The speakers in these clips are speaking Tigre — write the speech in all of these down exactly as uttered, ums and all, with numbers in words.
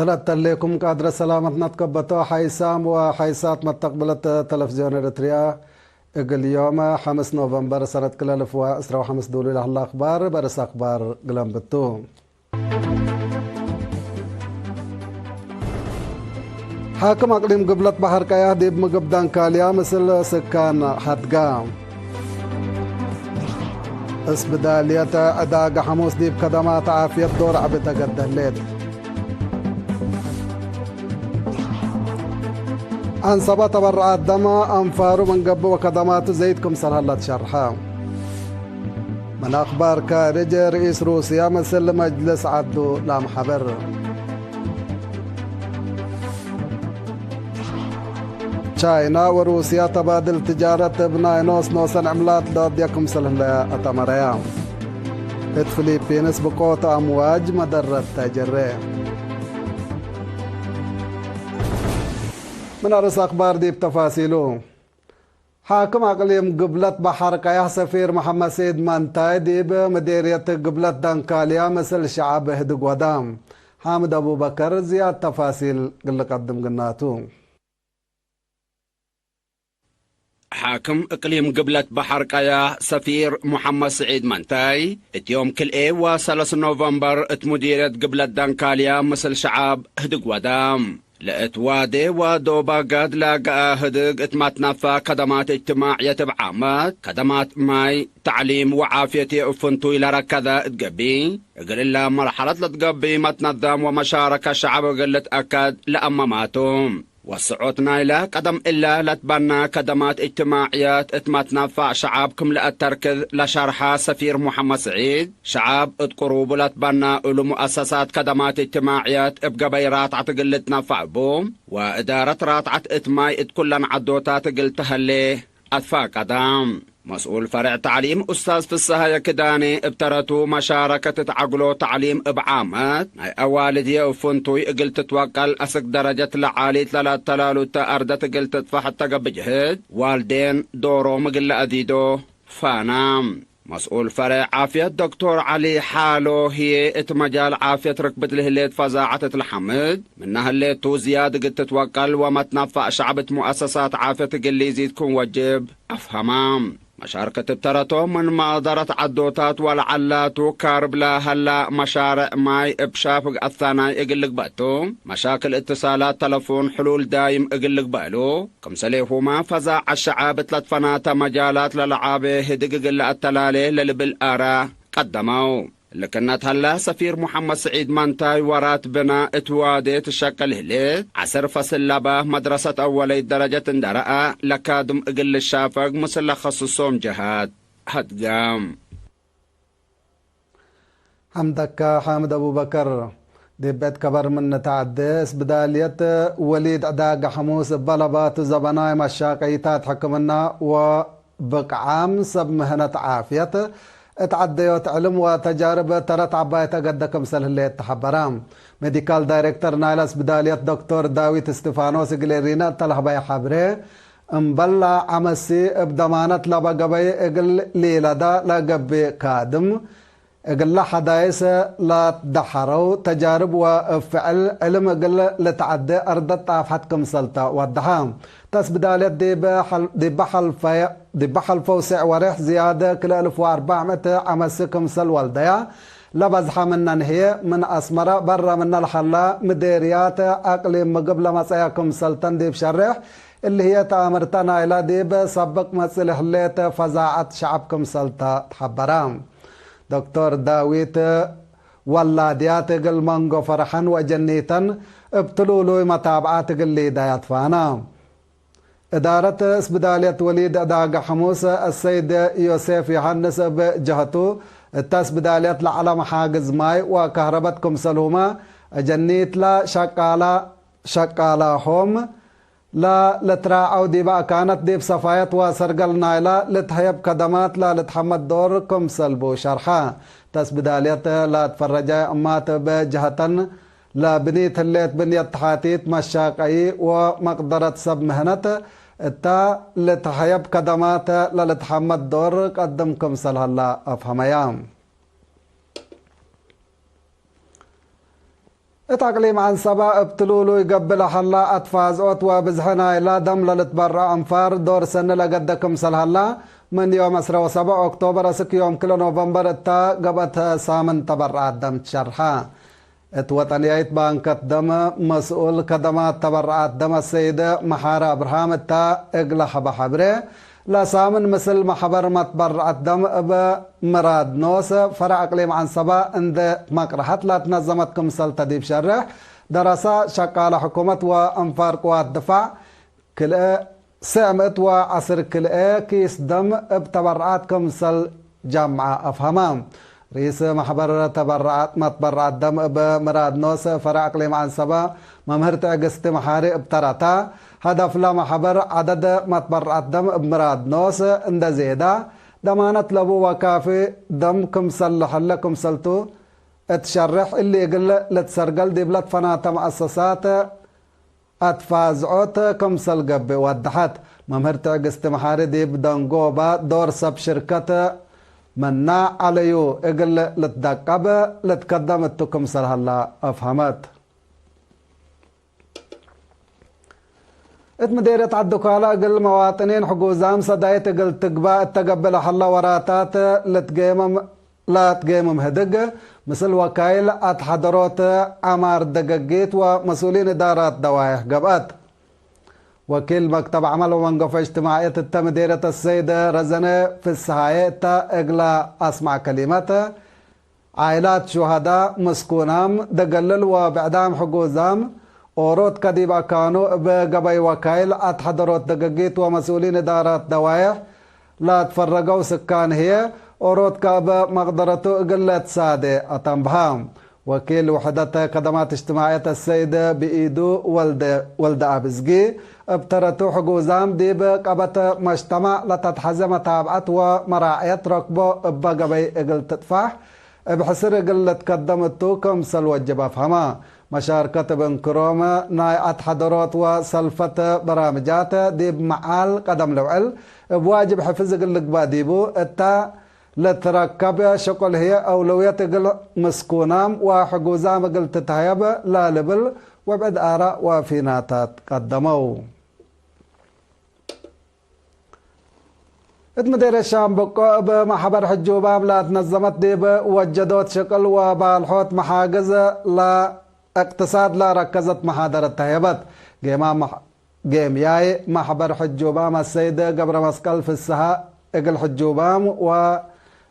ሰላምታ ዐሌኩም። ቃድረ ሰላመትነ ትከበቶ ሓይሳም ወሓይሳት መተቅብለት ተለፍዝዮን ኤረትርያ፣ እግል ዮም ሐምስ ኖቨምበር ሰነት ክለ አልፍ ወዕስራ ወሐምስ ዱሉ ለህለ አክባር በርስ አክባር ግለን ብቱ። ሓክም አቅሊም ግብለት በሐር ቀያህ ዲብ ምግብ ዳንካልያ ምስል ስካን ሐድጋ። እስብዳልየት ዕዳገ ሐሙስ ዲብ ከደማት ዓፍየት ዶር ዐቢ ተገደሌት። አንሰበ ተበረዓት ደመ አንፋሩ ምን ገብእ ወከደማቱ ዘይድ ክምሰል ሀለ ትሸርሐ። ምን አክባር ካርጅ፣ ርኢስ ሩስያ ምስል መጅልስ ዐዱ ለአምሐብር። ቻይና ወሩስያ ተባድል ትጃረት እብ ናይ ኖስ ኖሰን ዕምላት ለአድየ ክምሰል ህለ አተመረያ። እት ፊሊፒንስ ብቆት አምዋጅ መደረት ተጀሬ። ምን አርስ አክባር ዲብ ተፋሲሉ። ሓክም አቅሊም ግብለት በሐር ቀያህ ሰፊር መሐመድ ስዒድ መንታይ ዲብ ምዴርየት ግብለት ዳንካልያ ምስል ሸዐብ ህድግ ወደ። ሓምድ አቡበከር ዝያድ ተፋሲል እግል ልቀድም ግናቱ። ሓክም እቅሊም ግብለት በሐር ቀያህ ሰፊር ሙሐመድ ስዒድ መንታይ፣ እት ዮም ክልኤ ወሰለስ ኖቨምበር እት ሙዲርየት ግብለት ዳንካልያ ምስል ሸዐብ ህድግ ወደ። ለእት ዋዴ ወዶባጋድ ለገአ ህድግ እት መትነፈዕ ከደማት እጅትማዕየት እብ ዓመት፣ ከደማት ማይ፣ ተዕሊም ወዓፍየት እብ ፍንቱይ ለረከዘ እት ገብእ፣ እግል እለ መርሐለት ለትገብእ መትነዘም ወመሻረከት ሸዐብ እግል ልትአከድ ለአመማቱ። ወስዑት ናይለ ቀደም እለ ለትበነ ከደማት እጅትማዕየት እት መትነፈዕ ሸዐብ ክም ለአተርክዝ ለሸርሐ ሰፊር ሙሐመድ ስዒድ፣ ሸዐብ እት ቅሩቡ ለትበነ እሉ ሙአሰሳት ከደማት እጅትማዕየት እብ ገበይ ራትዐት እግል ልትነፈዕ እቡ፣ ወእዳረት ራትዐት እት ማይ እት ኩለን ዐዶታት እግል ተሀሌ አትፋቀደ። መስኡል ፈሬዕ ተዕሊም ኡስታዝ ፍሰሃየ ክዳኔ እብ ተረቱ፣ መሻረከት እት ዐግሎ ተዕሊም እብ ዓመት ናይ አዋልድ ህዬ እብ ፍንቱይ እግል ትትወቀል፣ አስክ ደረጀት ለዓሊት ለለአተላሉተ አርደት እግል ትጥፈሕ እተ ገብእ ጅህድ፣ ዋልዴን ዶሮም እግል ለአዚዶ ፋና። መስኡል ፈሬዕ ዓፍየት ዶክቶር ዐሊ ሓሎ ህዬ፣ እት መጃል ዓፍየት ርክብት ለህሌት ፈዛዐት እት ለሐምድ፣ ምነ ህሌቱ ዝያድ እግል ትትወቀል ወመትነፈዕ ሸዕብ እት ሙአሰሳት ዓፍየት እግል ሊዚድ ክም ወጅብ አፍሀማ። መሻርከት እብ ተረቶም፣ ምን መቅደረት ዐዶታት ወለዐላቱ ካርብ ለሀላ መሻርዕ ማይ እብ ሻፍግ አታናይ እግል ልግበእ ቱ፣ መሻክል እትሳላት ተለፎን ሕሉል ዳይም እግል ልግበእ እሉ፣ ክምሰሌሁመ ፈዛዐት ሸዐብ እት ለትፈናተ መጃላት ለለዓቤ ህድግ እግል ለአተላሌ ለልብል አራ ቀደመው። እሊ ክእነት ሀለ፣ ሰፊር ሙሐመድ ስዒድ መንታይ ወራት ብነ እት ዋዴ ትሸቅል ህሌት፣ ዐስር ፈስል ለበ መድረሰት አወለይት ደረጀት እንዴ ረአ፣ ለካድም እግል ልሻፈግ ምስል ለከስሶም ጀሃት ሀድገም። ሐምደካ ሓምድ አቡበከር። ዲብ ቤት ከበር ምን ተዐዴ፣ እስብዳልየት ወሊድ ዕዳገ ሐሙስ እበ ለባቱ ዘበናይ መሻቀይታት ሕክምና ወብቅዓም ሰብ ምህነት ዓፍየት እት ዐደዮት ዕልም ወተጃርብ ተረት ዐባይ ተገደ ክምሰል ህሌት ተሐበረ። ሜዲካል ዳይሬክተር ናይለ እስብዳልየት ዶክቶር ዳዊት እስቲፋኖስ እግል ኤሪነ እተ ለሀበየ ሐብሬ፣ እምበል ለዐመሲ እብ ደማነት ለበ ገበይ እግል ሊለደ ለገብእ ካድም፣ እግለ ሐዳይስ ለትደሐረው ተጃርብ ወእብ ፍዕል ዕልም እግል ልትዐዴ አርደት ጣፍሐት ክምሰል ተ ወደሐ። ተስብዳልየት ዲብ ሐል-፣ ዲበ ሐልፈየ-፣ ዲበ ሐልፈው ስዕ ወሬሕ ዝያድ ክልኤ እልፍ ወአርበዕ ምእት ዐመሲ ክምሰል ወልደያ ለበዝሐ ምነን ህዬ፣ ምን አስመረ በረ ምነ ለሀላ ምዴርያት አቅሊም ምግብ ለመጸያ ክምሰል ተ እንዲብ ሸሬሕ፣ እሊ ህዬ ተአምርተ ናይለ ዲብ ሰብቅ መጽእ ለህሌት ፈዛዐት ሸዐብ ክምሰል ተ ተሐበረ። ዶክቶር ዳዊት፣ ወላድያት እግል መንጎ ፈርሐን ወእጀኒተን እብ ትሉሉይ መታብዓት እግል ሊዳያት ፋና። እዳረት እስብዳልየት ወሊድ ዕዳገ ሐሙስ አሰይድ ዮሴፍ ዮሐንስ እብ ጀሀቱ፣ እተ እስብዳልየት ለዐለ መሓግዝ ማይ ወከህረበት ክምሰልሁመ፣ እጀኒትለ ሸቃላ፣ ሸቃላሆም፣ ለልትራዐው ዲበ አካነት ዲብ ሰፋየት ወሰርገል ናይለ ልትሀየብ ከደማት ለልትሐመድ ዶር ክምሰል ቡ ሸርሐ። ተስብዳልየት ለትፈረጃይ እማት እብ ጀሀተን ለብኒት ህሌት ብንየት ተሓቲት መሻቀዪ ወመቅደረት ሰብ ምህነት እተ ልትሀየብ ከደማት ለልትሐመድ ዶር ቀድም ክምሰል ሀላ አፍሀመያ። እት አቅሊም ዐንሰበ እብ ትሉሉይ ገብእ ለሀላ አትፋዝዖት ወብዝሐ ናይላ ደም ለልትበረዕ አንፋር ዶር ሰኒ ለገደ ክምሰል ሀላ፣ ምን ዮም ዕስራ ወሰብዕ ኦክቶበር እስክ ዮም ክልኤ ኖቨምበር እታ ገብአት ሳምን ተበረዓት ደም ትሸርሐ። እት ወጠንያይት ባንከት ደም መስኡል ከደማት ተበረዓት ደም አሰይድ መሓሪ አብርሃም እታ እግለ ሀበ ሐብሬ፣ ለሳምን ምስል መሕበር መትበረዐት ደም እብ ምራድ ኖስ ፈረዕ አቅሊም ዐንሰበ እንዴ ትመቅረሐት ለትነዘመት ክምሰል ተ ዲብ ሸርሕ ደረሰ፣ ሸቃለ ሕኩመት ወአንፋር ቅዋት ድፋዕ ክልኤ ሰእም እት ወዐስር ክልኤ ኪስ ደም እብ ተበረዓት ክምሰል ጃምዐ አፍሀመ። ርኢስ መሕበር ተበረዓት መትበረዓት ደም እብ ምራድ ኖስ ፈረዕ አቅሊም ዐንሰበ መምህር ትዕግስቲ መሓሪ እብ ተረታ፣ ሀደፍለ መሕበር ዐደድ መትበረዓት ደም እብ ምራድ ኖስ እንደ ዜዳ፣ ደማነት ለቡ ወካፊ ደም ክምሰል ለሀለ ክምሰልቱ እት ሸርሕ፣ እሊ እግል ልትሰርገል ዲብለ ትፈናተ መአሰሳት አትፋዝዖት ክምሰል ገብእ ወደሐት። መምህር ትዕግስቲ መሓሪ ዲብ ደንጎባ ዶር ሰብ ሽርከት መና ዐለዩ እግል ልትደቀብ ልትከደም እቱ ክምሰል ሀላ አፍሀመት። እት ምዴርየት ዐዲ-ኳላ እግል መዋጥኒን ሕጉዛም ሰዳይት እግል ትግባእ እተ ገብእ ለሀላ ወራታት ልትጌመም ላትጌምም ህድግ፣ ምስል ወካይል አትሐደሮት ዐማር ደገጊት ወመስኡሊን እዳራት ደዋይሕ ገብአት። ወኪል መክተብ ዐመል ወመንገፎ እጅትማዕየት እተ ምዴርየት አሰይድ ረዘነ ፍስሃየ እተ እግላ አስመዕ ከሊመት፣ ዓይላት ሹሀዳ፣ ምስኩናም፣ ደገልል ወብዕዳም ሕጉዛም ኦሮት ከዲብ አካኑ እብ ገበይ ወካይል አትሐደሮት ደገጊት ወመስኡሊን እዳራት ደዋይሕ ላትፈረገው ስካን ህዬ፣ ኦሮት ከእበ መቅደረቱ እግል ለትሳዴ አተንብሀ። ወኪል ውሕደት ከደማት እጅትማዕየት አሰይድ ብኢዱ ወልደ፣ ወልደአብ እዝጊ፣ እብ ተረቱ ሕጉዛም ዲብ ቀበት መጅተማዕ ለተትሐዜ መታብዐት ወመራዕየት ረክቦ እበ ገበይ እግል ትጥፋሕ፣ እብ ሕስር እግል ልትከደም እቱ ክምሰል ወጅብ አፍሀመ። መሻርከት እብ እንክሮም ናይ አትሐደሮት ወሰልፈት በራምጃት ዲብ መዓል ቀደም ልውዕል እብ ዋጅብ ሕፍዝ እግል ልግበእ ዲቡ፣ እተ ልትረከብ ሸቁል ህዬ አውለውየት እግል ምስኩናም ወሕጉዛም እግል ትትሀየብ ለልብል ወብዕድ አራእ ወፊናታት ቀደመው። እት ምዴርየት ሻምበቆ እብ መሕበር ሕጁባም ለአትነዘመት ዲብ ወጀዶት ሽቅል ወባልሖት መሓግዝ ለእቅትሳድ ለረከዘት መሓደረት ተህየበት። ጌማ መሕ-፣ ጌምያይ መሕበር ሕጁባም አሰይድ ገብረመስቀል ፍስሃ እግል ሕጁባም ወ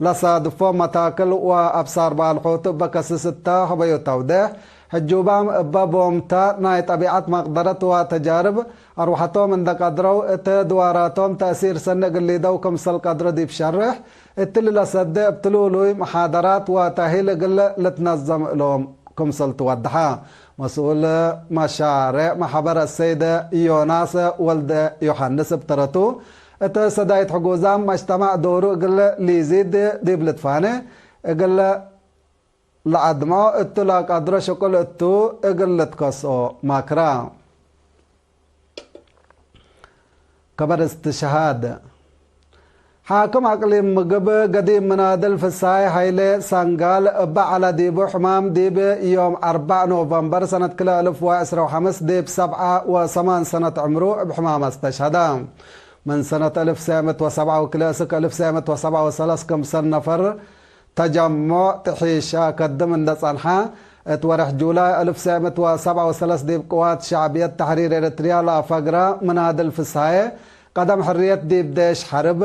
ለሳድፎ መታክል ወአብሳር ባልሖቱ እበ ከስስ እተ ሀበዩ ተውዴሕ፣ ሕጁባም እበ ቦምታ ናይ ጠቢዐት መቅደረት ወተጃርብ አርወሐቶም እንደ ቀድረው እት ድዋራቶም ተእሲር ሰኒ እግል ሊደው ክምሰል ቀድሮ ዲብ ሸርሕ፣ እትሊ ለሰዴ እብ ትሉሉይ መሓደራት ወተእሂል እግል ልትነዘም እሎም ክምሰል ትወደሐ። መስኡል መሻሬዕ መሕበር አሰይድ ዮናስ ወልደ ዮሐንስ እብ ተረቱ፣ እት ሰዳይት ሕጉዛም መጅተማዕ ዶሩ እግል ሊዚድ ዲብ ልትፋኔ እግል ለአድምዖ እቱ ለቀድሮ ሽቁል እቱ እግል ልትከስኦ ማክራ። ከበር እስትሽሃድ። ሓክም አቅሊም ምግብ ገዲም ምናድል ፍሳይ ሀይሌ ሰንጋል እበ ዐለ ዲቡ ሕማም ዲብ ዮም አርበዕ ኖቨምበር ሰነት ክልኤ አልፍ ወዕስራ ወሐምስ ዲብ ሰብዓ ወሰማን ሰነት ዕምሩ እብ ሕማም አስተሽሀደ። ምን ሰነት አልፍ ሰመት ወሰብዓ ወክልኤ እስክ አልፍ ሰመት ወሰብዓ ወሰለስ ክምሰል ነፈር ተጀሞዕ ጥሒሻ ከድም እንደ ጸንሐ፣ እት ወርሕ ጁላይ አልፍ ሰመት ወሰብዓ ወሰለስ ዲብ ቅዋት ሸዕብየት ተሕሪር ኤረትርያ ለአፈግረ ምናድል ፍስሃየ፣ ቀደም ሕርየት ዲብ ዴሽ ሐርብ፣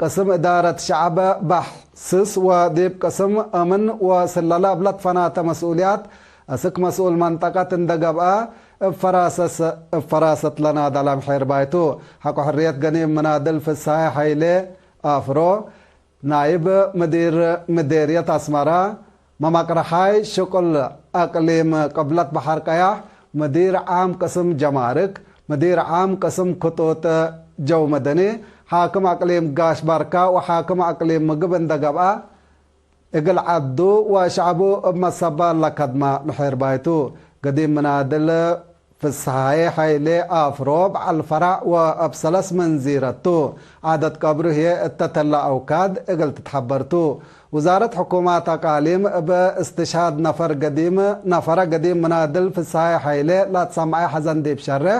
ቅስም እዳረት ሸዕብ በሕስስ ወዲብ ቅስም አምን ወስለለ እብለ ትፈናተ መስኡልያት፣ አስክ መስኡል መንጠቀት እንደ ገብአ፣ እብ ፈራሰስ-፣ እብ ፈራሰት ለናዳለ ምሒር ባይቱ። ሐቆ ሕርየት ገኒም ምናድል ፍስሃየ ሐይሌ አፍሮ፣ ናይብ ምዲር ምዴርየት አስመረ፣ መመቅረሓይ ሽቁል አቅሊም ቅብለት በሐር ቀያሕ፣ ምዲር ዓም ቅስም ጀማርክ፣ ምዲር ዓም ቅስም ክጡጥ ጀው መደኒ፣ ሓክም አቅሊም ጋሽ ባርካ ወሓክም አቅሊም ምግብ እንደ ገብአ፣ እግል ዐዱ ወሸዕቡ እብ መሰባል ለከድመ ምሒር ባይቱ። ገዲም ምናድል ፍስሃዬ ሐይሌ አፍሮ በዐል ፈራዕ ወአብ ሰለስ መንዚረት ቱ። ዓደት ቀብሩ ህዬ እተ ተላ አውካድ እግል ትትሐበር ቱ። ውዛረት ሕኩማት አቃሊም እብ እስትሽሃድ ነፈር ገዲም፣ ነፈረ ገዲም ምናድል ፍስሃዬ ሐይሌ ላትሰመዐ ሐዘን ዲብ ሸሬሕ፣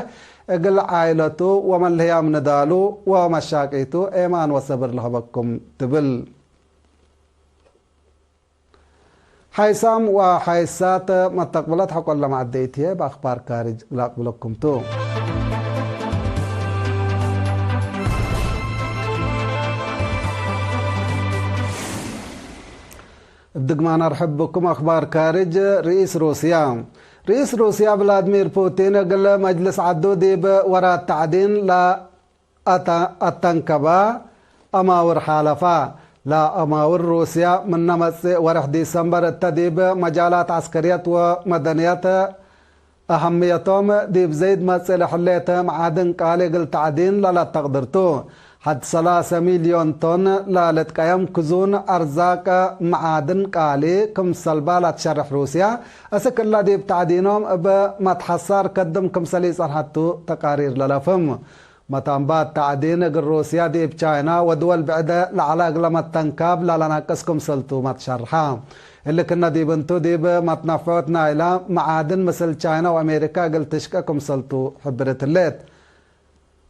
እግል ዓኢለቱ ወመለህያም ንዳሉ ወመሻቂቱ ኤማን ወሰብር ለሀበኩም ትብል። ሓይሳም ወሓይሳት መተቅብለት ሐቆለ መዐደይት ህዬ በአክባር ካርጅ ለአቅብለኩም ቱ። እብ ድግማን አርሕብ ብኩም። አክባር ካርጅ። ርኢስ ሩስያ። ርኢስ ሩስያ ቭላድሚር ፑቲን እግል መጅልስ ዐዱ ዲብ ወራት ተዕዲን ለ አተ-፣ አተንከባ አማውር ሓለፋ። ለአማውር ሩስያ ምነ መጽእ ወርሕ ዲሰምበር እተ ዲብ መጃላት ዐስከርየት ወመደንየት አሀምየቶም ዲብ ዘይድ መጽእ ለሕሌት መዓድን ቃሊ እግል ተዕዲን ለለአተቅድር ቱ። ሐድ ሰላሰ ሚልዮን ቶን ለልትቀየም ክዙን አርዛቅ መዓድን ቃሊ ክምሰልባ ለትሸርሕ ሩስያ፣ አስክ እለ ዲብ ተዕዲኖም እብ መትሐሳር ከድም ክምሰል ኢጸንሐት ቱ ተቃሪር ለለፍህም። መታንባት ተዕዲን እግል ሩስያ ዲብ ቻይና ወድወል ብዕደ ለዐለ እግለ መተንካብ ለለነቅስ ክምሰልቱ መትሸርሐ። እሊ ክነ ዲብ እንቱ፣ ዲብ መትነፍዖት ናይላ መዓድን ምስል ቻይና ወአሜሪካ እግል ትሽቄ ክምሰልቱ ሕብርት ህሌት።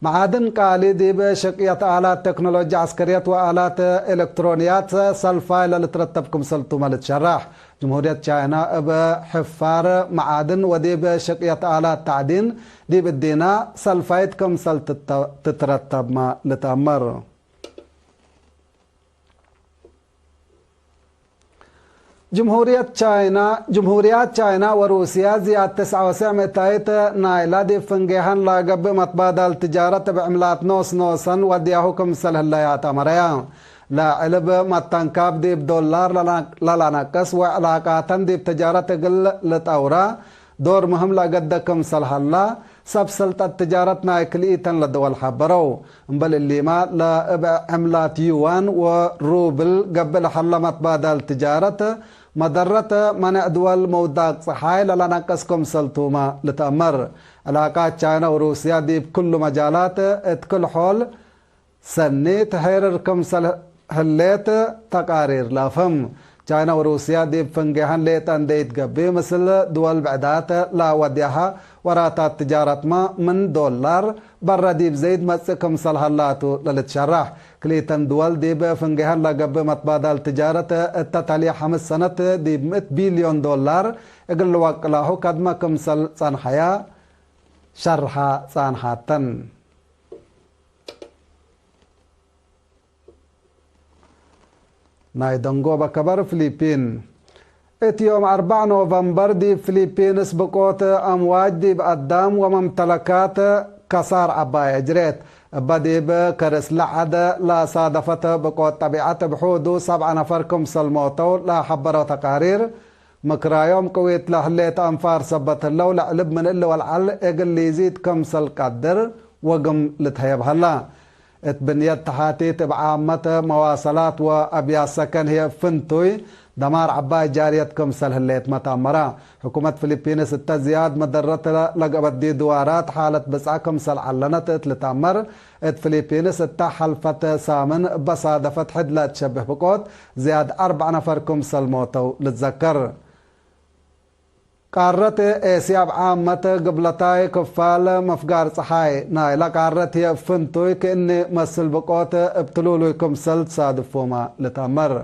መዓድን ቃሊ ዲብ ሽቅየት አላት ቴክኖሎጂ ዐስከርየት ወአላት ኤለክትሮንያት ሰልፋይ ለልትረተብ ክምሰልቱመ ልትሸራሕ። ጅምሁርየት ቻይና እብ ሕፋር መዓድን ወዲብ ሽቅየት አላት ተዕዲን ዲብ እዲና ሰልፋይት ክምሰል ትተ-፣ ትትረተብመ ልትአመር። ጅምሁርየት ቻይና፣ ጅምሁርያት ቻይና ወሩስያ ዝያድ ተስዐ ወሰዕ ምእታይት ናይላ ዲብ ፍንጌሀን ለገብእ መትባዳል ትጃረት እብ ዕምላት ኖስ ኖሰን ወድያሁ ክምሰል ህለያት አመረያ። ለዕልብ መተንካብ ዲብ ዶላር ለላ-፣ ለለነቅስ ወዕላቃተን ዲብ ትጃረት እግል ልጠውራ ዶር ምህም ለአገደ ክምሰል ሀላ፣ ሰብ ሰልጠት ትጃረት ናይ ክልኢተን ለድወል ሐበረው። እምበል እሊመ፣ ለእብ ዕምላት ዩዋን ወሩብል ገብእ ለሀለ መትባዳል ትጃረት መደረት፣ መኔዕ ድወል መውዳቅ ጸሓይ ለለነቅስ ክምሰልቱመ ልትአመር። ዕላቃት ቻይና ወሩስያ ዲብ ክሉ መጃላት እት ክል ሖል ሰኒ ተሄርር ክምሰል ህሌት ተቃሪር ለአፍህም። ቻይና ወሩስያ ዲብ ፍንጌሀን ሌጠ እንዴ ኢትገብእ፣ ምስል ድወል ብዕዳት ለወድያሃ ወራታት ትጃረትመ ምን ዶላር በረ ዲብ ዘይድ መጽእ ክምሰል ሀላቱ ለልትሸራሕ። ክልኢተን ድወል ዲብ ፍንጌሀን ለገብእ መትባዳል ትጃረት እተ ተልየ ሐምስ ሰነት ዲብ ምእት ቢልዮን ዶላር እግል ልወቅላሁ ከድመ ክምሰል ጸንሐያ ሸርሐ ጸንሐተን። ናይ ደንጎበ ከበር ፍሊፒን። እት ዮም አርበዕ ኖቨምበር ዲብ ፍሊፒንስ ብቆት አምዋጅ ዲብ አዳም ወመምተለካት ከሳር ዐባይ አጅሬት። እበ ዲብ ከርስ ለዐድ ለሳደፈት ብቆት ጠቢዐት እብ ሑዱ ሰብዐ ነፈር ክምሰል ሞተው ለሐበረው ተቃሪር፣ ምክራዮም ቅዊት ለህሌት አንፋር ሰበት ህለው፣ ለዕልብ ምን እሊ ወለዐል እግል ሊዚድ ክምሰል ቀድር ወግም ልትሀየብ ሀላ። እት ብንየት ተሓቲት እብ ዓመት መዋሰላት ወአብያት ሰከን ህዬ ፍንቱይ ደማር ዐባይ ጃርየት ክምሰል ህሌትመ ተአመረ። ሕኩመት ፊሊፒንስ እተ ዝያድ መደረት ለገብአት ዲብ ድዋራት ሓለት ብጽዐ ክምሰል ዐለነት እት ልትአመር፣ እት ፊሊፒንስ እተ ሐልፈት ሳምን እበ ሳደፈት ሕድ ለትሸብህ ብቆት ዝያድ አርበዕ ነፈር ክምሰል ሞተው ልትዘከር። ቃረት ኤስያ እብ ዓመት ግብለታይ ክፋል መፍጋር ጸሓይ ናይለ ቃረት ህዬ እብ ፍንቱይ ክእኒ መስል ብቆት እብ ትሉሉይ ክምሰል ትሳድፎመ ልትአመር።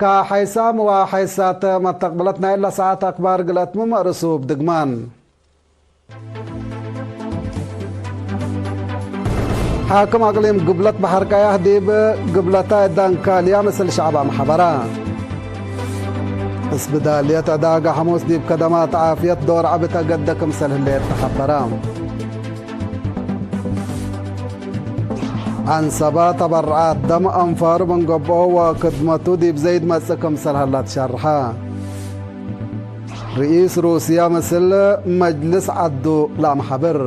ከሐይሳም ወሐይሳት መተቅብለት ናይ እለ ሰዓት አክባር ግለትምም ርእሱ እብ ድግማን። ሓክም አቅሊም ግብለት በሐር ቀያህ ዲብ ግብለታይ ዳንካልያ ምስል ሸዕብ አምሐበረ። እስብዳልየት ዕዳጋ ሐሙስ ዲብ ከደማት ዓፍየት ዶር ዐቢ ተገደ ክምሰል ህሌት ተሐበረ። ዐንሰባ ተበርዓት ደም አንፋሩ ምን ገብኦ ወክድመቱ ዲብ ዘይድ መጽእ ክምሰል ሀላ ትሸርሐ። ርኢስ ሩስያ ምስል መጅልስ ዐዱ ለአምሐብር።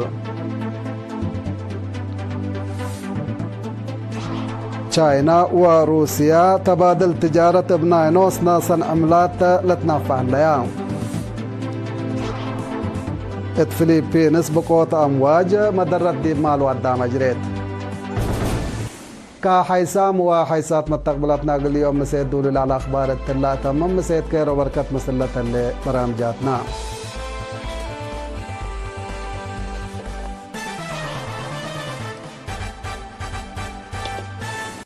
ቻይና ወሩስያ ተባድል ትጃረት እብ ናይ ኖስ ናሰን ዕምላት ለትናፈዕ ህለያ። እት ፊሊፒንስ ብቆት አምዋጅ መደረት ዲብ ማል ወአዳም አጅሬት። ከሐይሳም ወሐይሳት መተቅብላትና እግል ዮም ምሴት ዱሉ ለዐለ አክባር እትላ ተምም። ምሴት ኬር ወበርከት ምስል ለተሌ በራምጃትና።